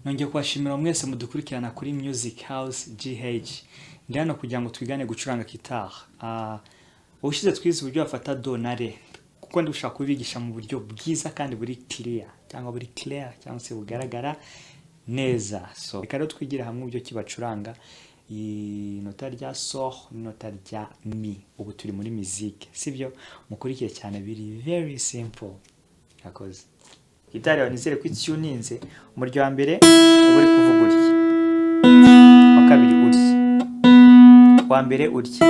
Nongeye kubashimira mwese mudukurikirana kuri Music House GH. Ndi hano kugira ngo twigane gucuranga guitar. Ubushize twize uburyo bafata do na re, kuko ndi gushaka kubigisha mu buryo bwiza kandi buri clear cyangwa buri clear cyangwa se bugaragara neza. So reka rero twigire hamwe uburyo ki bacuranga inota rya sol n'inota rya mi. Ubu turi muri musique, sibyo? Mukurikiye cyane, biri very simple. Akoze gitari yawe, nizere ko ituninze. Umuryo wa mbere uba uri kuvuga utya, wa kabiri utya, wa mbere utya.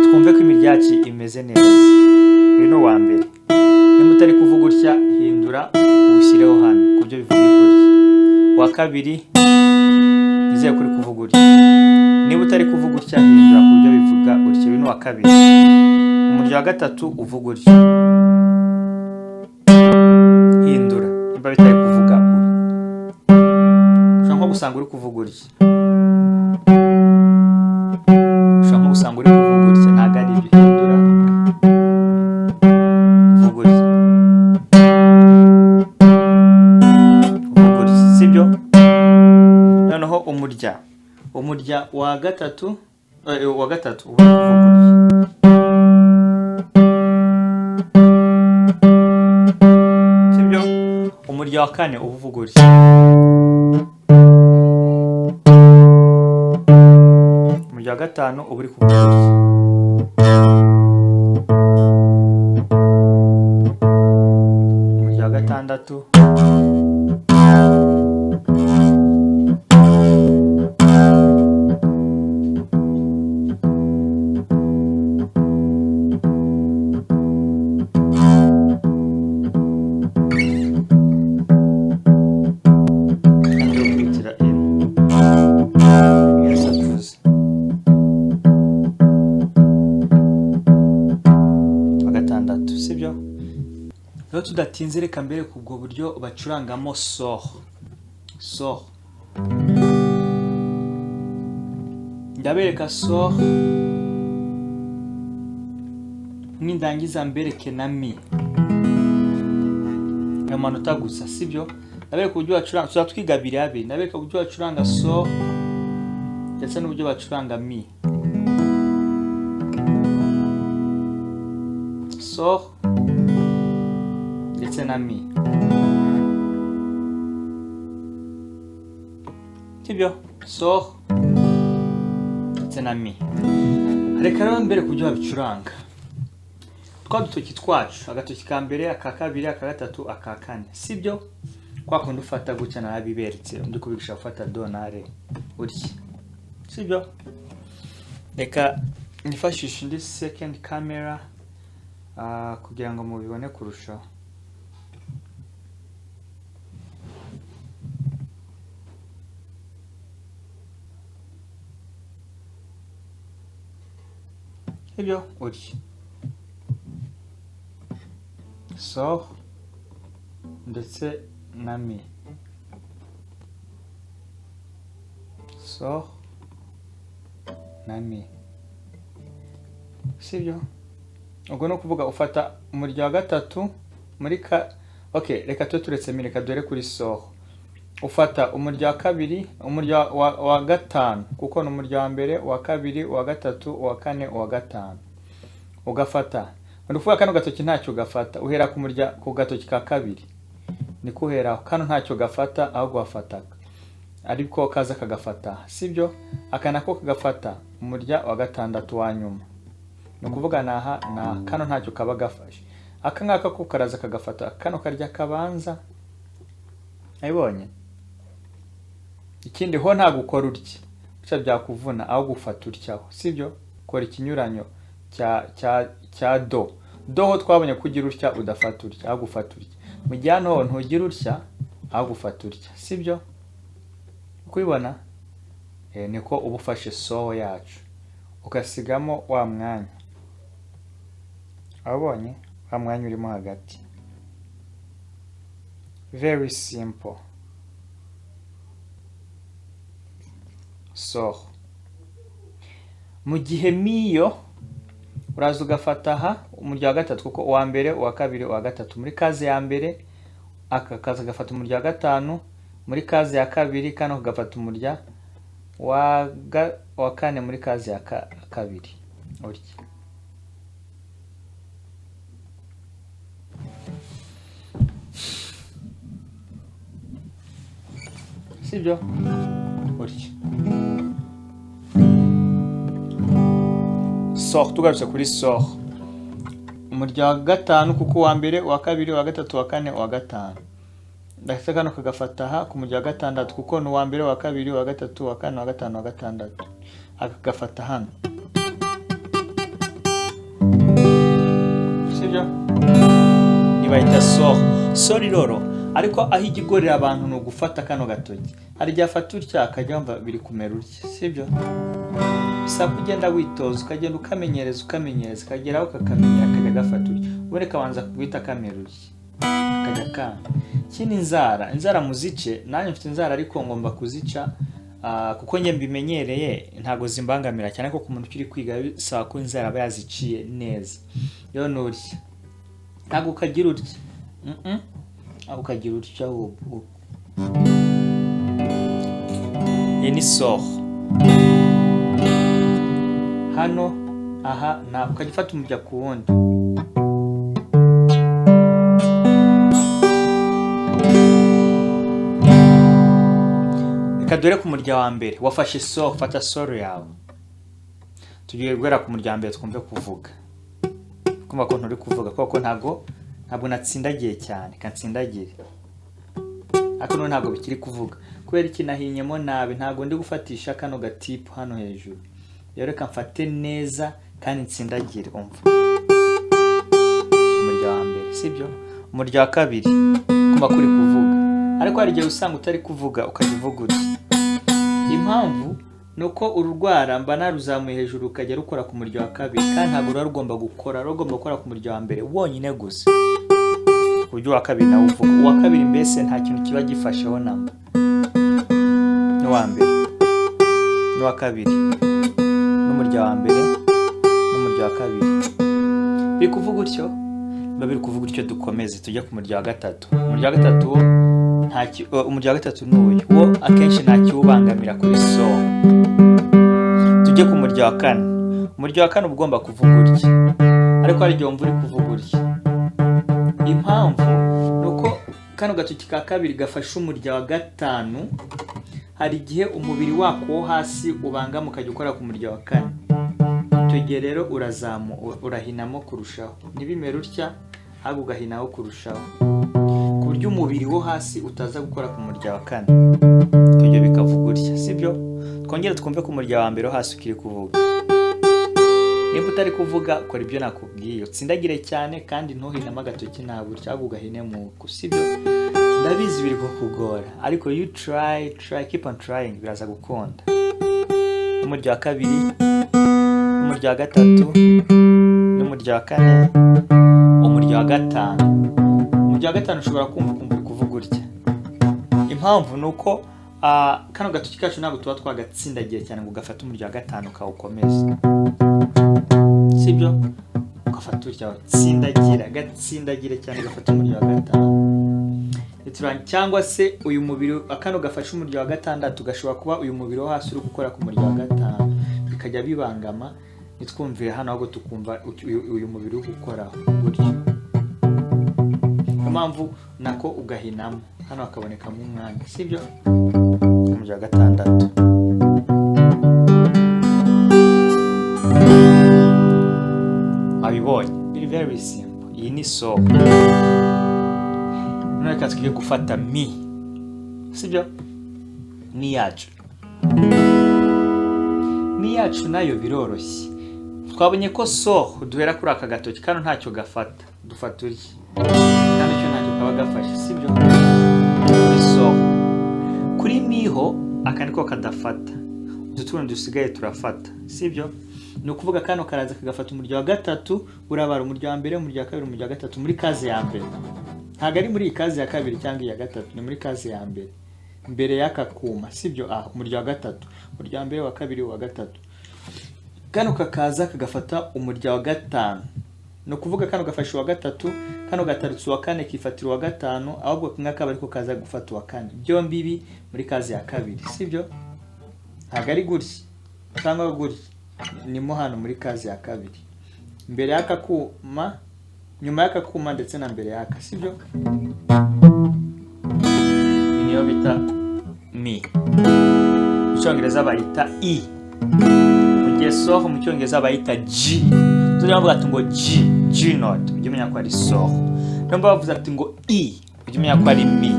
Twumve ko imirya yacu imeze neza. Uyu ni uwa mbere. Niba utari kuvuga utya, hindura uwushyireho hano ku byo bivuga gutya. Uwa kabiri nizere ko uri kuvuga utya. Niba utari kuvuga utya, hindura ku byo bivuga utya. Uyu ni uwa kabiri. Umuryo wa gatatu uvuga utya, hindura niba bitari kuvuga utya. Ushobora nko gusanga uri kuvuga utya, ushobora nko gusanga uri kuvuga utya, ntabwo ari ibyo. Hindura uvuga utya, uvuga utya, sibyo? Noneho umurya wa gatatu, wa gatatu uba uri kuvuga utya, sibyo? Umurya wa kane uba uvuga utya. Umurya wa gatanu uba uri kuvuga utya. Umurya wa gatandatu kandi ukurikira ino irasatuza. Wa gatandatu, sibyo? Rero tudatinze, reka mbere ku ubwo buryo bacurangamo sol. Sol ndabereka, sol nindangiza mbereke na mi, ayo manota gusa, sibyo? Ndabereka uburyo bacuranga, tuzaba twiga abiri abiri. Ndabereka uburyo bacuranga sol ndetse n'uburyo bacuranga mi. Sol ndetse na mi, sibyo? Sol ndetse na mi. Reka rero mbere ku buryo babicuranga, twa dutoki twacu, agatoki ka mbere, aka kabiri, aka gatatu, aka kane, sibyo? Kwa kundi ufata gutya, narabiberetse undi kubigisha gufata do na re utya, sibyo? Reka nifashishe indi second camera kugira ngo mubibone kurushaho. Sibyo? Utya sol ndetse na mi. Sol na mi, sibyo? Ubwo ni ukuvuga ufata umurya wa gatatu muri ka, okay, reka tube turetse mi, reka dore kuri sol. Ufata umurya wa kabiri, umurya wa gatanu, kuko ni umurya wa mbere, uwa kabiri, uwa gatatu, uwa kane, uwa gatanu. Ugafata, ni ukuvuga kano gatoki ntacyo gafata, uhera ku murya ku gatoki ka kabiri, niko uheraho. Kano ntacyo gafata, ahubwo wafataga ariko kaza kagafata, sibyo? Aka nako kagafata umurya wa gatandatu wa nyuma, ni ukuvuga naha na kano ntacyo kaba gafashe. Aka ngaka ko karaza kagafata kano karya kabanza, nabibonye. Ikindi ho ntabwo ukora utya utya, byakuvuna, aho gufata utyaho, sibyo? Kora ikinyuranyo cya do. Do ho twabonye ko ugira utya udafata utya, aho gufata utya. Mu gihe hano ho ntugira utya, aho gufata utya, sibyo? Kubibona niko uba ufashe sol yacu, ugasigamo wa mwanya, wabonye wa mwanya urimo hagati. Very simple. Sol. Mu gihe miyo uraza ugafata aha umurya wa gatatu, kuko uwa mbere, uwa kabiri, uwa gatatu muri kaze ya mbere, aka kaza gafata umurya wa gatanu, muri case ya kabiri, kano kagafata umurya wa kane muri case ya kabiri utya. Sibyo? Utya. Sol, tugarutse kuri sol. Umurya wa gatanu kuko uwa mbere, uwa kabiri, uwa gatatu, uwa kane, uwa gatanu. Ndetse kano kagafata aha ku murya wa gatandatu kuko ni uwa mbere, uwa kabiri, uwa gatatu, uwa kane, uwa gatanu, uwa gatandatu. Aka kagafata hano. Sibyo? Nibayita sol. Sol iroro. Ariko aho igigorera abantu ni ugufata kano gatoki. Hari igihe afata utya akajya yumva biri kumera utya. Sibyo? Bisaba kugenda witoza, ukagenda ukamenyereza, ukamenyereza, ukageraho kakamenyera, akajya gafata utya. Ubundi kabanza guhita kamera utya, akajya kanga. Ikindi inzara, inzara muzice, nanjye mfite inzara ariko ngomba kuzica kuko njye mbimenyereye ntago zimbangamira cyane, ko ku muntu ukiri kwiga bisaba ko inzara aba yaziciye neza. Yo nurya ntabwo ukagira utya, ntabwo ukagira utya ahubwo. Iyi ni sol. Hano aha na ukajya ufata umurya ku wundi. Reka dore ku murya wa mbere wafashe sol, fata sol yawe. Tugiye guhera ku murya wa mbere twumve kuvuga. Kumva ko nturi kuvuga kuko ntago natsindagiye cyane, kansindagire. Ariko none ntago bikiri kuvuga kubera iki nahinyemo nabi, ntago ndi gufatisha kano gatipu hano hejuru. Rero reka mfate neza kandi nsindagire, umva. Umurya wa mbere, sibyo? Umurya wa kabiri kumva kuri kuvuga. Ariko hari igihe usanga utari kuvuga ukajya uvuga uti. Impamvu ni uko ururwara mba naruzamuye hejuru ukajya rukora ku murya wa kabiri, kandi ntabwo ruba rugomba gukora, rugomba gukora ku murya wa mbere wonyine gusa. Ku buryo uwa kabiri nawe uvuga. Uwa kabiri mbese nta kintu kiba gifasheho namba. N'uwa mbere, n'uwa kabiri, n'umurya wa mbere, n'umurya wa kabiri. Biri kuvuga utyo? Biba biri kuvuga utyo, dukomeze tujye ku murya wa gatatu. Umurya wa gatatu wo umurya wa gatatu ni uyu. Wo akenshi nta kiwubangamira kuri sol. Tujye ku murya wa kane. Umurya wa kane uba ugomba kuvuga utya. Ariko hari igihe wumva uri kuvuga utya. Impamvu ni uko kano gatoki ka kabiri gafashe umurya wa gatanu, hari igihe umubiri wako wo hasi ubangama ukajya ukora ku murya wa kane. Icyo gihe rero urahinamo kurushaho. Ntibimere utya, ahubwo ugahinaho kurushaho. Ku buryo umubiri wo hasi utaza gukora ku murya wa kane. Icyo gihe bikavuga utya, sibyo? Twongere twumve ku murya wa mbere wo hasi ukiri kuvuga. Niba utari kuvuga, kora ibyo nakubwiye. Utsindagire cyane kandi ntuhinamo agatoki ntabwo utya, ahubwo ugahine mu, sibyo? Ndabizi biri kukugora, ariko you try, try, keep on trying, biraza gukunda. N'umurya wa kabiri, n'umurya wa gatatu, n'umurya wa kane, umurya wa gatanu. Umurya wa gatanu ushobora kumva ukumva uri kuvuga utya. Impamvu ni uko kano gatoki kacu ntabwo tuba twagatsindagiye cyane ngo gafate umurya wa gatanu kawukomeze. Sibyo? Ugafata utya, tsindagira, gatsindagira cyane gafata umurya wa gatanu. Cyangwa se uyu mubiri akano gafashe umurya wa gatandatu gashobora kuba uyu mubiri wo hasi uri gukora ku murya wa gatanu, bikajya bibangama, nitwumvire hano ahubwo tukumva uyu mubiri uri gukoraho gutyo. Niyo mpamvu nako ugahinamo hano hakabonekamo umwanya, sibyo? Umurya wa gatandatu. Wabibonye? Biri very simple. Iyi ni sol. None reka tugiye gufata mi, sibyo? Mi yacu. Mi yacu nayo biroroshye. Twabonye ko sol duhera kuri aka gatoki, kano ntacyo gafata, dufata urya. Kano cyo ntacyo kaba gafashe, sibyo? Kuri sol. Kuri mi ho aka niko kadafata. Utu tundi dusigaye turafata, sibyo? Ni ukuvuga kano karaza kagafata umurya wa gatatu, urabara umurya wa mbere, umurya wa kabiri, umurya wa gatatu muri case ya mbere. Ntabwo ari muri iyi case ya kabiri cyangwa iya gatatu, ni muri case ya mbere. Mbere y'aka kuma, sibyo? Umurya wa gatatu, umurya wa mbere, wa kabiri, wa gatatu. Kano kakaza kagafata umurya wa gatanu. Ni ukuvuga kano gafashe uwa gatatu, Kano gatarutse uwa kane kifatira uwa gatanu, ahubwo kamwe akaba ariko kaza gufata uwa kane. Byombi ibi muri case ya kabiri, sibyo? Ntabwo ari gutya cyangwa gutya, nimo hano muri case ya kabiri, mbere y'aka kuma, nyuma y'aka kuma ndetse na mbere y'aka, sibyo? Iyi niyo bita mi. Mu Cyongereza bayita E, mu gihe sol mu Cyongereza bayita G. Tujya bavuga ati ngo G, G note, ujye umenya ko ari sol. Nimba bavuze ati ngo E, ujye umenya ko ari mi.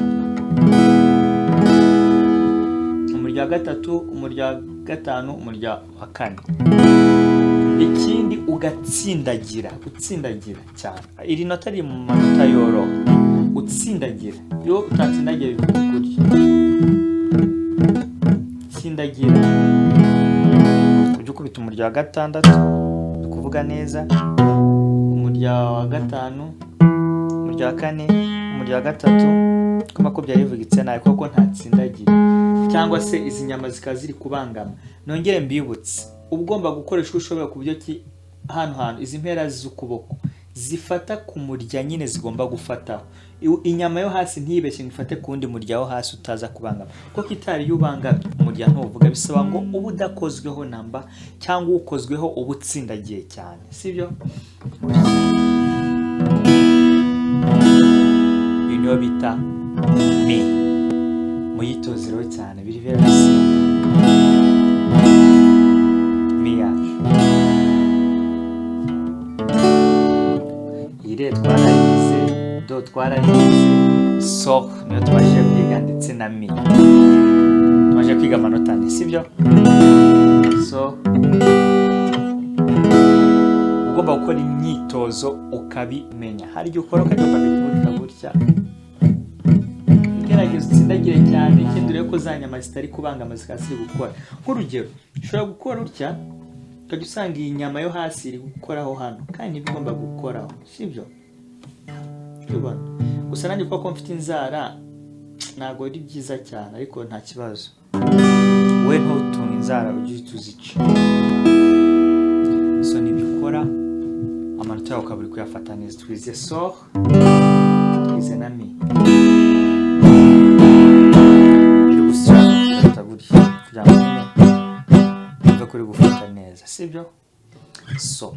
Umurya wa gatatu, umurya wa gatanu, umurya wa kane. Ikindi ugatsindagira, utsindagira cyane. Iri nota riri mu manota yoroha, utsindagira. Iyo utatsindagira bivuga gutya, tsindagira, ujye ukubita umurya wa gatandatu, uri kuvuga neza, umurya wa gatanu, umurya wa kane, umurya wa gatatu. Kuma ko byari bivugitse nabi kuko ntatsindagiye, cyangwa se izi nyama zikaba ziri kubangama. Nongere mbibutse, uba ugomba gukoresha uko ushoboye ku buryo ki hano hantu izi mpera z'ukuboko zifata ku murya nyine zigomba gufataho. Inyama yo hasi ntibeshye ngo ifate ku wundi murya wo hasi utaza kubangama, kuko itari iyo ubangamye umurya ntuvuga. Bisaba ngo ube udakozweho namba, cyangwa ukozweho uba utsindagiye cyane, sibyo? Iyi niyo bita mi. Muyitoze rero cyane, biri very simple. Mi yacu iyi re twarayize, do twarayize, sol niyo tubashije kwiga, ndetse na mi tumaze kwiga amanota ane, sibyo? So ugomba gukora imyitozo ukabimenya. Hari igihe ukora ukajya ukabikubita gutya, ugerageza utsindagire cyane. Ikindi urebe ko za nyama zitari kubangama, zikaba ziri gukora. Nk'urugero, ushobora gukora utya, ukajya usanga iyi nyama yo hasi iri gukoraho hano kandi ntiba igomba gukoraho, sibyo? Ubibona gusa. Nanjye kuko mfite inzara ntabwo ari byiza cyane, ariko nta kibazo. We ntutunge inzara, ujye uhita uzica. So nibyo ukora, amanota yawe ukaba uri kuyafata neza. Twize sol, twize na mi. Iri gusya ufata gutya kugira ngo nyine wumve ko uri gufata neza, sibyo? So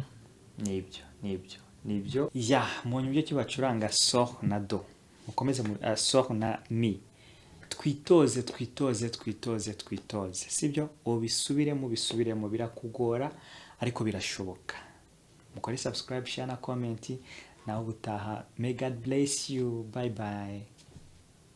nibyo, nibyo, nibyo. Ya mu buryo ki bacuranga sol na do, mukomeze mu sol na mi. Twitoze, twitoze, twitoze, twitoze, sibyo? Ubisubiremo, ubisubiremo, birakugora ariko birashoboka. Mukore subscribe, share na comment. Naho ubutaha, may God bless you. Bye bye.